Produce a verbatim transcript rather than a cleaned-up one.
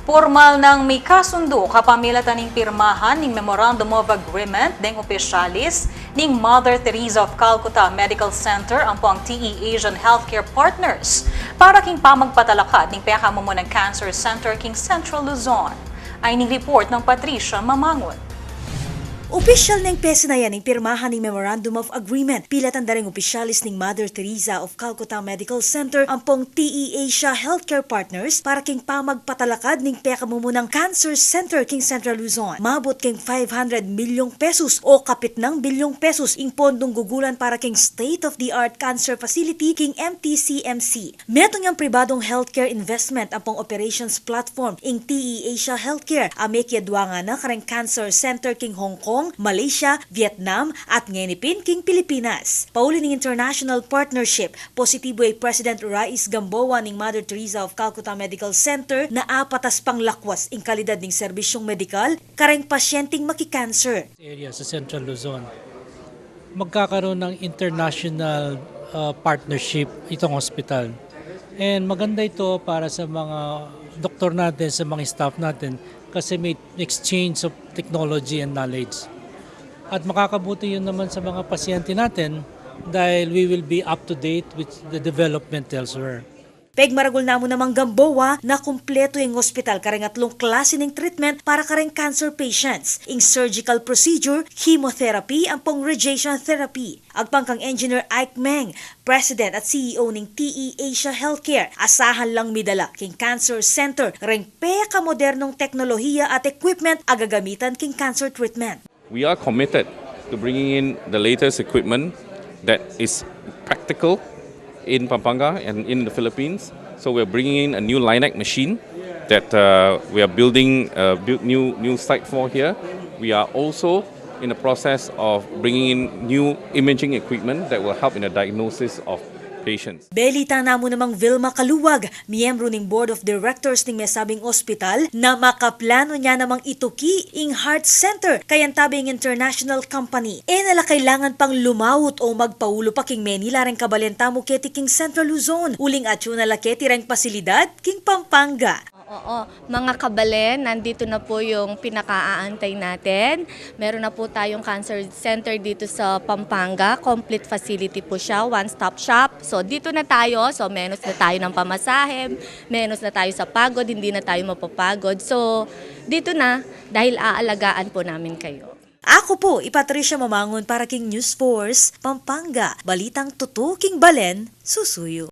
Pormal nang mikasundo kapamilatan ning pirmahan ning Memorandum of Agreement deng opisyalis ning Mother Teresa of Calcutta Medical Center ampong T E Asian Healthcare Partners para king pamagpatalakad ning pekamumunang cancer center king Central Luzon. Ay ning report nang Patricia Mamangun. Opisyal neng pesinayan ing pirmahan ning Memorandum of Agreement pilatan da reng opisyalis ning Mother Teresa of Calcutta Medical Center ampong T E Asia Healthcare Partners para king pamagpatalakad ning pekamumunang cancer center king Central Luzon. Mabut king five hundred milyong pesos o kapitnang bilyong pesos ing pondong gugulan para king state-of-the-art cancer facility king M T C M C. Metung yang pribadong healthcare investment ampong operations platform ing T E Asia Healthcare a mekiadwa ngana kareng cancer center king Hong Kong, Malaysia, Vietnam, at ngeni pin king Pilipinas. Pauli ning international partnership, positibo i President Rais Gamboa ning Mother Teresa of Calcutta Medical Center na apatas pang lakwas ing kalidad ning serbisyung medikal kareng pasyenteng maki-cancer. Area sa Central Luzon. Magkakaroon ng international, ah, partnership itong hospital. And maganda ito para sa mga doktor natin, sa mga staff natin, kasi may exchange of technology and knowledge. At makakabuti yun naman sa mga pasyente natin dahil we will be up to date with the development elsewhere. Pigmaragul namu namang Gamboa na kumpletu ing ospital kareng atlung klase ning treatment para kareng cancer patients, ing surgical procedure, chemotherapy, ampong radiation therapy. Agpang kang Engineer Ike Meng, President at C E O ning T E Asia Healthcare, asahan lang midala king cancer center reng pekamodernong teknolohiya at equipment a gagamitan king cancer treatment. We are committed to bringing in the latest equipment that is practical in Pampanga and in the Philippines. So we're bringing in a new Linac machine that, uh, we are building a build new, new site for here. We are also in the process of bringing in new imaging equipment that will help in the diagnosis of patients. Belita namu namang Vilma Caluag, miyembro ning Board of Directors ning mesabing ospital, na makaplano na namang ituki ing Heart Center kayantabe ing international company. E na la kailangan pang lumaut o magpaulu pa king Manila reng kabalen tamu keti king Central Luzon, uling atyu na la keti reng pasilidad king Pampanga. Oo, mga kabalen, nandito na po yung pinakaaantay natin. Meron na po tayong cancer center dito sa Pampanga. Complete facility po siya, one-stop shop. So, dito na tayo. So, menos na tayo ng pamasahe, menos na tayo sa pagod, hindi na tayo mapapagod. So, dito na, dahil aalagaan po namin kayo. Aku pu i Patricia Mamangun para king News Force Pampanga, balitang tutu king balen, susuyu.